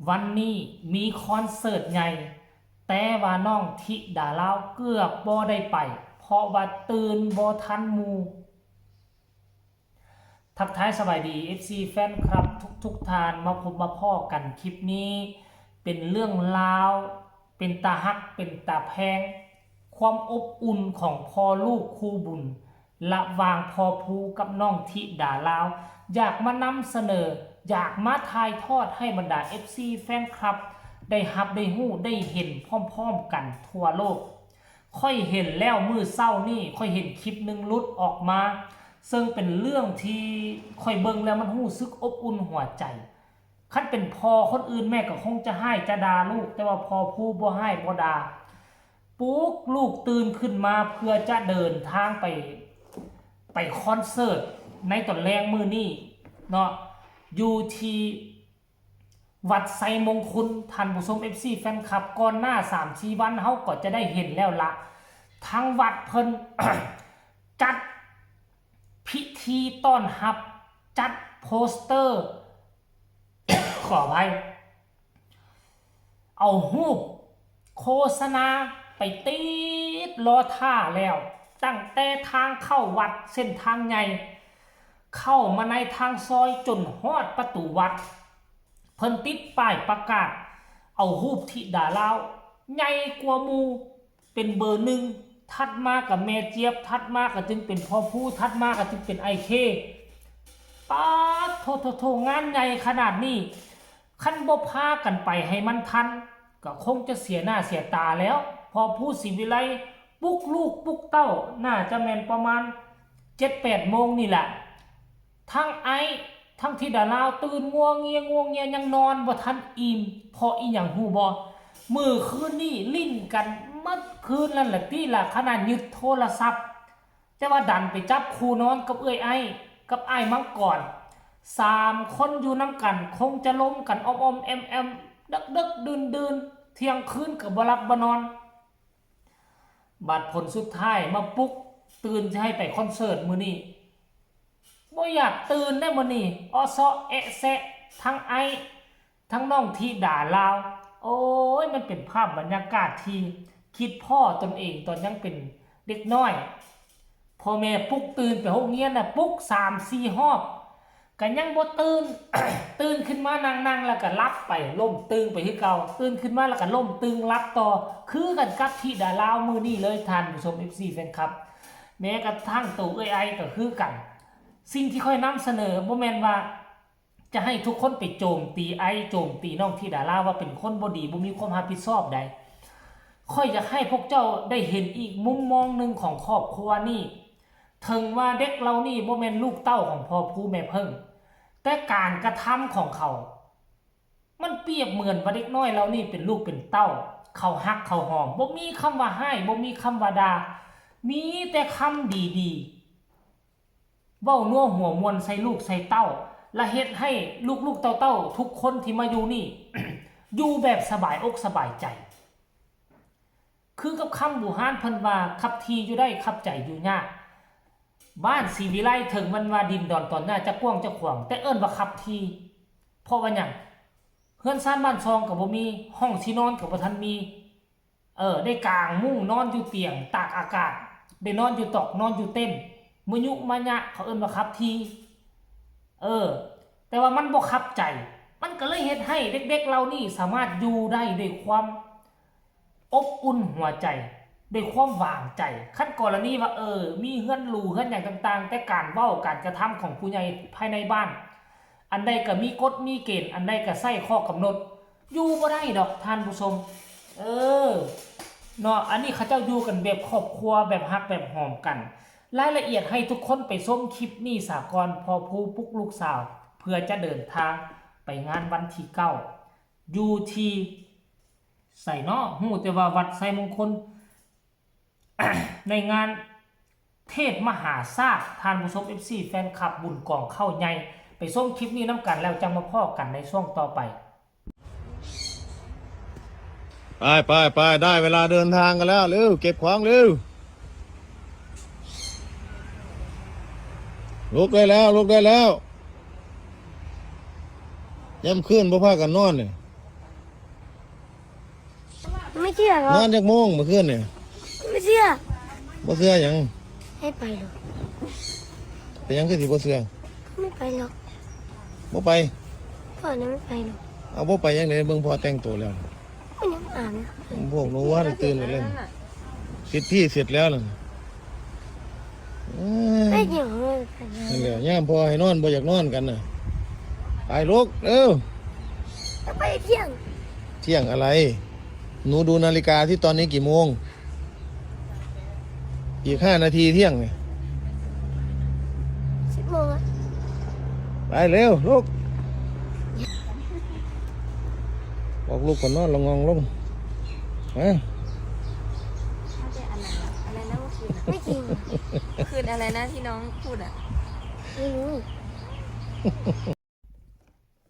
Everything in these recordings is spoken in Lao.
ວັນນີ້ມີຄອນເສີດໃຫຍ່ ແຕ່ວ່ານ້ອງທິດາລາວເກືອບບໍ່ໄດ້ໄປ ເພາະວ່າຕື່ນບໍ່ທັນໝູ່. ທັກທາຍສະບາຍດີ ເອັຟຊີ ແຟນຄລັບທຸກໆທ່ານ ມາພົບມາພໍ້ກັນຄລິບນີ້ ເປັນເລື່ອງລາວ ເປັນຕາຮັກ ເປັນຕາແພງ ຄວາມອົບອຸ່ນຂອງພໍ່ລູກຄູ່ບຸນ ລະຫວ່າງພໍ່ພູກັບນ້ອງທິດາລາວ ຢາກມານຳສະເໜີ ຢາກມາຖ່າຍທອດໃຫ້ບັນດາເອັຟຊີແຟນຄລັບໄດ້ຮັບໄດ້ຮູ້ໄດ້ເຫັນພ້ອມໆກັນທົ່ວໂລກ. ຂ້ອຍເຫັນແລ້ວມື້ເຊົ້ານີ້ ຂ້ອຍເຫັນຄລິບໜຶ່ງຫຼຸດອອກມາ ເຊິ່ງເປັນເລື່ອງທີ່ຂ້ອຍເບິ່ງແລ້ວມັນຮູ້ສຶກອົບອຸ່ນຫົວໃຈ. ຄັນເປັນພໍ່ຄົນອື່ນແມ່ກໍຄົງຈະຮ້າຍຈະດ່າລູກ ແຕ່ວ່າພໍ່ພູບໍ່ຮ້າຍບໍ່ດ່າ ປຸກລູກຕື່ນຂຶ້ນມາເພື່ອຈະເດີນທາງໄປ ໄປຄອນເສີດໃນຕອນແລງມື້ນີ້ເນາະ ຢູ່ທີ່ວັດໄຊມົງຄຸນ. ທ່ານຜູ້ຊົມ ເອັຟຊີແຟນຄລັບ ກ່ອນໜ້າສາມສີ່ວັນເຮົາກໍຈະໄດ້ເຫັນແລ້ວລະ ທາງວັດເພິ່ນ ຈັດພິທີຕ້ອນຮັບ ຈັດໂປສເຕີ ຂໍອະໄພ ເອົາຮູບໂຄສະນາໄປຕິດລໍຖ້າແລ້ວ ຕັ້ງແຕ່ທາງເຂົ້າວັດ ເສັ້ນທາງໃຫຍ່ ເຂົ້າມາໃນທາງຊອຍຈົນຮອດປະຕູວັດ ເພິ່ນຕິດປ້າຍປະກາດເອົາຮູບທິດາລາວໃຫຍ່ກວ່າໝູ່ ເປັນເບີໜຶ່ງ ຖັດມາກໍແມ່ຈຽບ ຖັດມາກໍຈຶ່ງເປັນພໍ່ພູ ຖັດມາກໍຈຶ່ງເປັນອ້າຍເຄ. ປາດໂທ້ໆໆ ງານໃຫຍ່ຂະໜາດນີ້ ຄັນບໍ່ພາກັນໄປໃຫ້ມັນທັນ ກໍຄົງຈະເສຍໜ້າເສຍຕາແລ້ວ. ພໍ່ພູ ສີວິໄລ ປຸກລູກປຸກເຕົ້າ ໜ້າຈະແມ່ນປະມານເຈັດແປດໂມງນີ້ແຫຼະ. ທັງອ້າຍ ທັງທິດາລາວ ຕື່ນງົວງຽ ງົວງຽ ຍັງນອນບໍ່ທັນອີ່ມ. ເພາະອີ່ຫຍັງຮູ້ບໍ່? ມື້ຄືນນີ້ຫຼິ້ນກັນໝົດຄືນນັ້ນແຫຼະຕິລະ ຂະໜາດຍຶດໂທລະສັບ ແຕ່ວ່າດັນໄປຈັບຄູ່ນອນກັບເອື້ອຍໄອ້ ກັບອ້າຍມັງກອນ ສາມຄົນຢູ່ນຳກັນ ຄົງຈະລົມກັນອ້ອມໆແອ້ມໆ ເດິກໆດື່ນໆ ທ່ຽງຄືນກໍບໍ່ຫຼັບບໍ່ນອນ. ບັດຜົນສຸດທ້າຍມາປຸກຕື່ນ ຈະໃຫ້ໄປຄອນເສີດມື້ນີ້ ບໍ່ຢາກຕື່ນໄດ໋ມື້ນີ້ ເອາະເຊາະແອະແຊະ ທັງອ້າຍ ທັງນ້ອງທິດາລາວ. ໂອ້ຍ ມັນເປັນພາບບັນຍາກາດທີ່ຄິດພໍ້ຕົນເອງຕອນຍັງເປັນເດັກນ້ອຍ ພໍ່ແມ່ປຸກຕື່ນໄປໂຮງຮຽນນະ ປຸກສາມສີ່ຮອບ ກໍຍັງບໍ່ຕື່ນ ຕື່ນຂຶ້ນມານັ່ງໆ ແລ້ວກໍຫຼັບໄປ ລົ້ມຕຶງໄປຄືເກົ່າ ຕື່ນຂຶ້ນມາແລ້ວກໍລົ້ມຕຶງຫຼັບຕໍ່ ຄືກັນກັບທິດາລາວມື້ນີ້ເລີຍ ທ່ານຜູ້ຊົມ ເອັຟຊີແຟນຄລັບ. ແມ້ກະທັ່ງໂຕເອື້ອຍໄອກໍຄືກັນ ສິ່ງທີ່ຂ້ອຍນຳສະເໜີບໍ່ແມ່ນວ່າຈະໃຫ້ທຸກຄົນໄປໂຈມຕີໄອ ໂຈມຕີນ້ອງທິດາລາວວ່າເປັນຄົນບໍ່ດີ ບໍ່ມີຄວາມຮັບຜິດຊອບໃດ. ຂ້ອຍຢາກໃຫ້ພວກເຈົ້າໄດ້ເຫັນອີກມຸມມອງໜຶ່ງຂອງຄອບຄົວນີ້ ເຖິງວ່າເດັກເຫຼົ່ານີ້ບໍ່ແມ່ນລູກເຕົ້າຂອງພໍ່ພູແມ່ເພິ່ງ ແຕ່ການກະທຳຂອງເຂົາ ມັນປຽບເໝືອນວ່າເດັກນ້ອຍເຫຼົ່ານີ້ເປັນລູກເປັນເຕົ້າ ເຂົາຮັກເຂົາຫອມ ບໍ່ມີຄຳວ່າຮ້າຍ ບໍ່ມີຄຳວ່າດ່າ ມີແຕ່ຄຳດີໆ ເວົ້ານົວຫົວມ່ວນໃສ່ລູກໃສ່ເຕົ້າ ແລະ ເຮັດໃຫ້ລູກໆເຕົ້າໆທຸກຄົນທີ່ມາຢູ່ນີ້ ຢູ່ແບບສະບາຍອົກສະບາຍໃຈ. ຄືກັບຄຳບູຮານເພິ່ນວ່າ ຂັບທີ່ຢູ່ໄດ້ ຂັບໃຈຢູ່ຍາກ. ບ້ານສີວິໄລເຖິງມັນວ່າດິນດອນຕອນຫຍ້າຈະກວ້າງຈະຂວາງ ແຕ່ເອີ້ນວ່າຂັບທີ່ ເພາະວ່າຫຍັງ? ເຮືອນຊານບ້ານຊ່ອງກໍບໍ່ມີ ຫ້ອງຊິນອນກໍບໍ່ທັນມີ ເອີ ໄດ້ກາງມຸ້ງນອນຢູ່ຕຽງຕາກອາກາດ ໄດ້ນອນຢູ່ຕອກນອນຢູ່ເຕັນ ມະຍຸມະຍະ ເຂົາເອີ້ນວ່າຂັບທີ່ ເອີ ແຕ່ວ່າມັນບໍ່ຂັບໃຈ ມັນກໍເລີຍເຮັດໃຫ້ເດັກໆເຫຼົ່ານີ້ສາມາດຢູ່ໄດ້ດ້ວຍຄວາມ ອົບອຸ່ນຫົວໃຈ ດ້ວຍຄວາມວາງໃຈ. ຄັນກໍລະນີວ່າ ເອີ ມີເຮືອນຫຼູເຮືອນຫຍັງຕ່າງໆ ແຕ່ການເວົ້າການກະທຳຂອງຜູ້ໃຫຍ່ພາຍໃນບ້ານ ອັນໃດກໍມີກົດມີເກນ ອັນໃດກໍໃຊ້ຂໍ້ກຳນົດ ຢູ່ບໍ່ໄດ້ດອກທ່ານຜູ້ຊົມ ເອີ ເນາະ. ອັນນີ້ເຂົາເຈົ້າຢູ່ກັນແບບຄອບຄົວ ແບບຮັກແບບຫອມກັນ. ລາຍລະອຽດໃຫ້ທຸກຄົນໄປຊົມຄລິບນີ້ສາກ່ອນ ພໍ່ພູປຸກລູກສາວ ເພື່ອຈະເດີນທາງໄປງານວັນທີເກົ້າ ຢູ່ທີ່ ໃສເນາະ ຮູ້ແຕ່ວ່າວັດໄຊມົງຄົນ ໃນງານເທດມະຫາຊາດ ທ່ານຜູ້ຊົມ ເອັຟຊີ ແຟນຄລັບ ບຸນກອງເຂົ້າໃຫຍ່. ໄປຊົມຄລິບນີ້ນຳກັນ ແລ້ວຈັ່ງມາພໍ້ກັນໃນຊ່ວງຕໍ່ໄປ. ໄປໆໆ ໄດ້ເວລາເດີນທາງກັນແລ້ວ ເລັວ ເກັບຂອງເລັວ ລຸກໄດ້ແລ້ວ ລຸກໄດ້ແລ້ວ ຍາມຄືນບໍ່ພາກັນນອນເລີຍ. ไม่เชื่อหรอก นอนจักโมงเมื่อคืนนี่ ไม่เชื่อ บ่เชื่อหยัง ให้ไปหรอก เป็นหยังคือสิบ่เชื่อ ไม่ไปหรอก บ่ไป พ่อนะไม่ไปหรอก เอาบ่ไปจั่งใด เบิ่งพ่อแต่งตัวแล้ว มันยังอาบน้ำ พวกหนูว่าได้ตื่นหมดแล้ว สิทธิเสร็จแล้วนั่น เอ้ย ไม่เกี่ยวเลย นั่นแหละ ยามพ่อให้นอนบ่อยากนอนกันน่ะ ไปลุกเร็ว จะไปเที่ยง เที่ยงอะไร หนูดูนาฬิกาที่ตอนนี้กี่โมง อีกห้านาทีเที่ยงนี่ สิบโมงอะ ไปเร็วลุก บอกลุกก่อนนอนละงองลง ฮะ อะไรนะเมื่อคืนอะ ไม่จริง คืนอะไรนะที่น้องพูดอะ ไม่รู้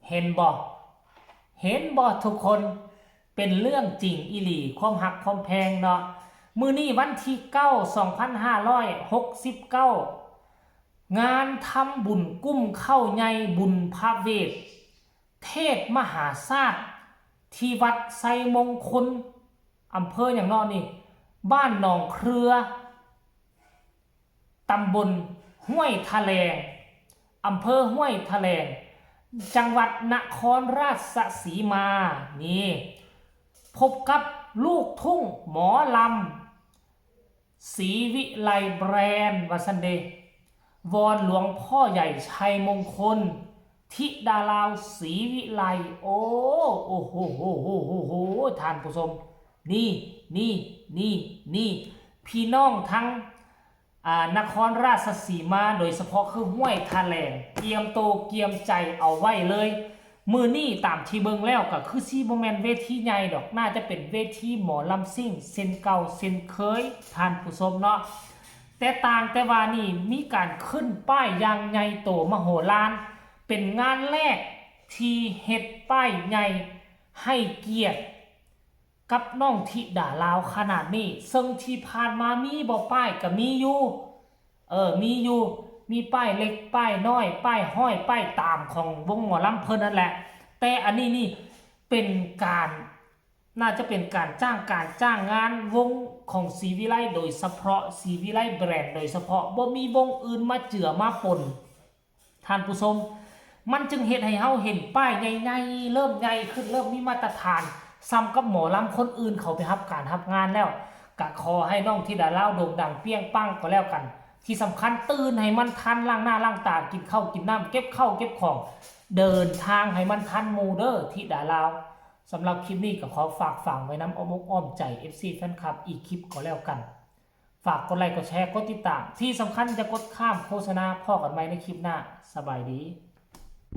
เห็นบ่ เห็นบ่ทุกคน เป็นเรื่องจริงอีหลี ความฮักความแพงเนาะ มื้อนี้วันที่เก้า สองพันห้าร้อยหกสิบเก้า งานทำบุญกุ้มข้าวใหญ่บุญพระเวท เทศน์มหาชาติ ที่วัดไชยมงคล อำเภอหยังเนาะนี่ บ้านหนองเครือ ตำบลห้วยทะแลง อำเภอห้วยทะแลง จังหวัดนครราชสีมา นี่ พบกับลูกทุ่งหมอลำ ศรีวิไลแบรนด์ ว่าซั่นเด้ วอนหลวงพ่อใหญ่ชัยมงคล ธิดาลาวศรีวิไล โอ้ โอ้โห ท่านผู้ชม นี่ นี่ นี่ นี่ พี่น้องทั้ง อ่า นครราชสีมา โดยเฉพาะคือห้วยทะแลง เตรียมโตเตรียมใจเอาไว้เลย มื้อนี้ตามที่เบิ่งแล้วก็คือสิบ่แม่นเวทีใหญ่ดอก น่าจะเป็นเวทีหมอลำซิ่งเช่นเก่าเช่นเคย ท่านผู้ชมเนาะ แต่ต่างแต่ว่านี่มีการขึ้นป้ายอย่างใหญ่โตมโหฬาร เป็นงานแรกที่เฮ็ดป้ายใหญ่ให้เกียรติ กับน้องธิดาลาวขนาดนี้ ซึ่งที่ผ่านมามีบ่ป้ายก็มีอยู่ เออ มีอยู่ มีป้ายเล็ก ป้ายน้อย ป้ายห้อย ป้ายตามของวงหมอลำเพิ่นนั่นแหละ แต่อันนี้นี่เป็นการ น่าจะเป็นการจ้างการจ้างงานวงของศรีวิไล โดยเฉพาะศรีวิไลแบรนด์ โดยเฉพาะ บ่มีวงอื่นมาเจือมาปน ท่านผู้ชม มันจึงเฮ็ดให้เฮาเห็นป้ายใหญ่ๆ เริ่มใหญ่ขึ้น เริ่มมีมาตรฐาน ส่ำกับหมอลำคนอื่นเขาไปรับการรับงานแล้ว กะขอให้น้องธิดาลาวโด่งดังเปรี้ยงปังก็แล้วกัน ที่สำคัญตื่นให้มันทัน ล้างหน้าล้างตา กินข้าวกินน้ำ เก็บข้าวเก็บของ เดินทางให้มันทันหมู่เด้อ ธิดาลาว สำหรับคลิปนี้ก็ขอฝากฝังไว้นำอ้อมอกอ้อมใจ เอฟซี แฟนคลับ อีกคลิปก็แล้วกัน ฝากกดไลค์ กดแชร์ กดติดตาม ที่สำคัญอย่ากดข้ามโฆษณา พ้อกันใหม่ในคลิปหน้า สบายดี